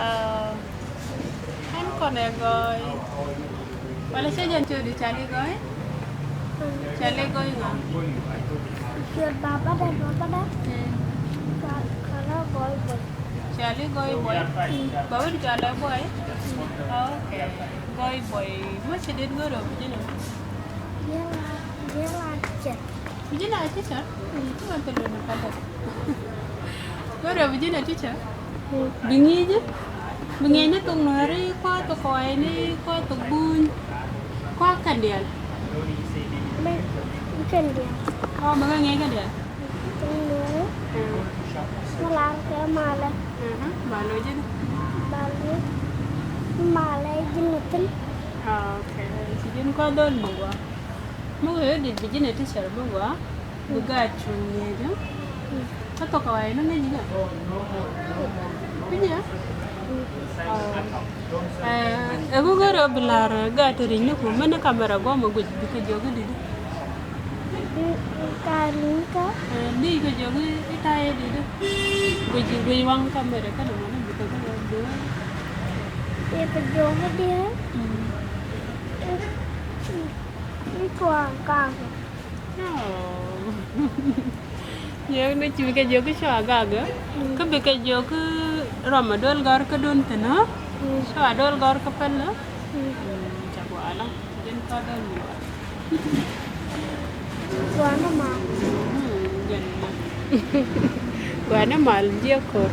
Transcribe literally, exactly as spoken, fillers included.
Aa, ɛn kɔnɛ gɔɔy. Wala cɛ jɛn cɛ di cali gɔɔy? Cali gɔɔy ŋa? Cuɛ baba dɛ, baba dɛ. Mm. Ca, ca la gɔɔy bɔy. Cali gɔɔy bɔy? Mm. Ba wut cua lɛ bɔy? Mm. Ah, okay. Gɔɔy bɔy. Mɔ ci dit ŋörɔ bi ji̱n ɔ? Yɛla, yɛla cɛ. Bi ji̱n a teacher? Ti ma thil wä ni pälä. Go̱rɛ bi ji̱n a teacher? Bi ŋi̱i̱c? Bi ŋi̱i̱c ni thok Nuääri, kua thok kɔaani, kua thok Buny, kua kɛn diaal? Mɛ kɛn diaal. Ɔ, mɛ kɛ ŋi̱i̱c kɛn diaal. Thok Nuääri. Mɛ lar kɛ malɛ. Aha, malɛ ji̱n. Malɛ, malɛ ji̱n a thi̱n. Ah, okay. Ci ji̱n kua dhol mi gua. Mi wee dit bi ji̱n a teacher mi gua. Bi gaat cuŋ ŋi̱eecä. Kä thok kɛ wa̱i̱ ni ŋäc ikä. Pi ji̱ a? Ɛ, ɛ, ɛ, ɣöö ɣöö rɛ bi la̱r, ɛ, gaat ti ri̱c ni ku mɛn ni kamera guɔ̱m ɛ guic bikɛ jiök i̱ di̱t. Ka ri̱c kä. Ɛ, ni kɛ jiök i̱ ta̱yɛ di̱t. Guic, guic waŋ kamera kä ni mɛn ni bikɛ kä ni mɛn. Bikɛ jiök i̱ di̱t. Mm. I̱, i̱ cua gak. Yɛ ni ci bikɛ jiök i̱ cua gak. Kä bikɛ jiök i̱ rɔm a duel gɔ̱r kä dun thi̱n ɔ. Cua duel gɔ̱r kä pälä. Ca gua̱a̱ lɔ. Jɛn kɔn dɔl mi. Gua̱a̱ ni mal. Jɛn. Gua̱a̱ ni mal jiɛ ko̱r.